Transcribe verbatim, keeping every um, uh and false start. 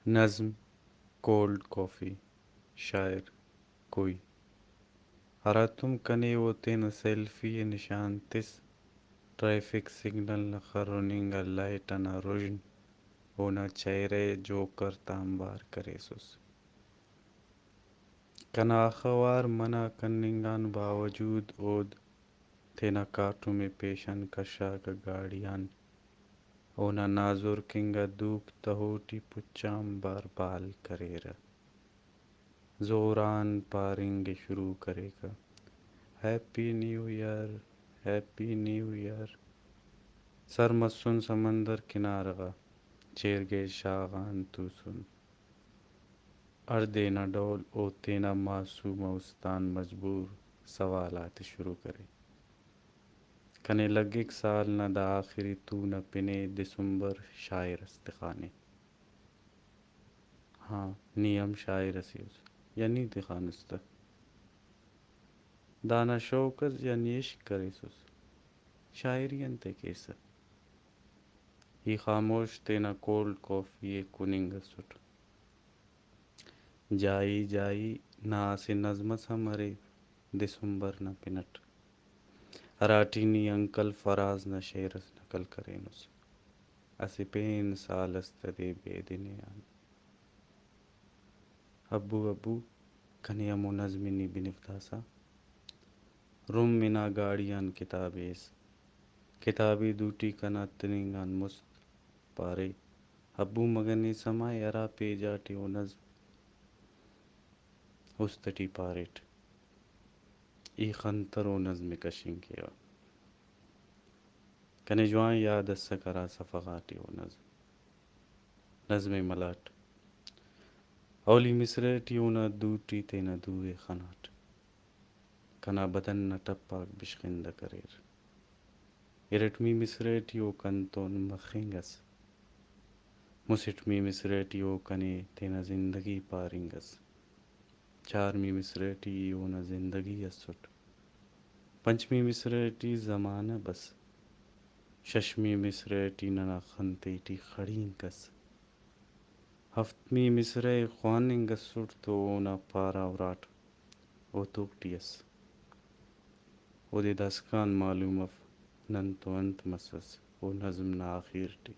نظم، cold coffee, شاعر، کوئی۔ ہراتم کنے او تینا سیلفی ءِ نشان تس، ٹریفک سگنل نا خرن انگا لائٹ ئنا رژن اونا چہرہ ءِ جوکر تا آنبار کریسس۔ کنا اخہ وار منع کننگ آن باوجود اود تینا کاٹم ءِ پیشن کشاکہ گاڑی آن اونا نازرک انگا دوک تہو ٹی پچ آنبار بال کریرہ۔ زور آن پارنگ ءِ شروع کریکہ، happy new year, happy new year. سر مسن سمندر کنارہ غا، چیرگئے شاغان توسن۔ ہڑدے نا ڈول او تینا معصوم ءُ است آن مجبور سوال آتے شروع کرے۔ کنے لگک سال نا دا آخری تون ءِ پن ءِ دسمبر شاعر اس تخانے۔ ہاں، نی ہم شاعر اسے اس، یا نی تخانس تہ؟ دانا شوق اس یا نی عشق کریسس؟ شاعری انتے کیسہ؟ ای خاموش تینا کولڈ کافی ءِ کننگ اسٹ۔ جائی جائی نا اسہ نظم اس ہم ارے دسمبر نا پن اٹ، ہراٹی نی انکل فراز نا شعر اس نقل کرینس، اسہ پین سال اس تدے بے دنے آن۔ ابو، ابو، کنے ہمو نظم ءِ نی بنفداسہ۔ رم انا گاڑی آن کتاب ءِ ایس۔ کتاب ءِ دوٹی کنا تننگ آن مست پارے، ابو مگہ نے سما ءِ ہرا پیج آٹی او نظم است ٹی پاریٹ، ای خنتر او نظم ءِ کشنگ کیوہ۔ کنے جوان یاد اسک ہرا صفحہ غاٹی او نظم، نظم ءِ ملاٹ۔ اولی مصرعہ ٹی اونا دوٹی تینا دو ءِ خناٹ۔ کنا بدن نا ٹپ آک بشخندہ کریر۔ ارٹمی مصرعہ ٹی او کنتون مخنگ ئس۔ مسٹمی مصرعہ ٹی او کنے تینا زندگی پارنگ ئس۔ چارمی مصرعہ ٹی اونا زندگی ئسٹ۔ پنچمی مصرعہ ٹی زمانہ بس۔ ششمی مصرعہ ٹی ننا خن تیٹی خڑینک ئس۔ ہفتمی مصرعہ ءِ خواننگ ئسٹ تو اونا پارہ اراٹ، او توک ٹی ئس۔ اودے داسکان معلوم اف نن تو انت مسس۔ او نظم نا آخیر ٹی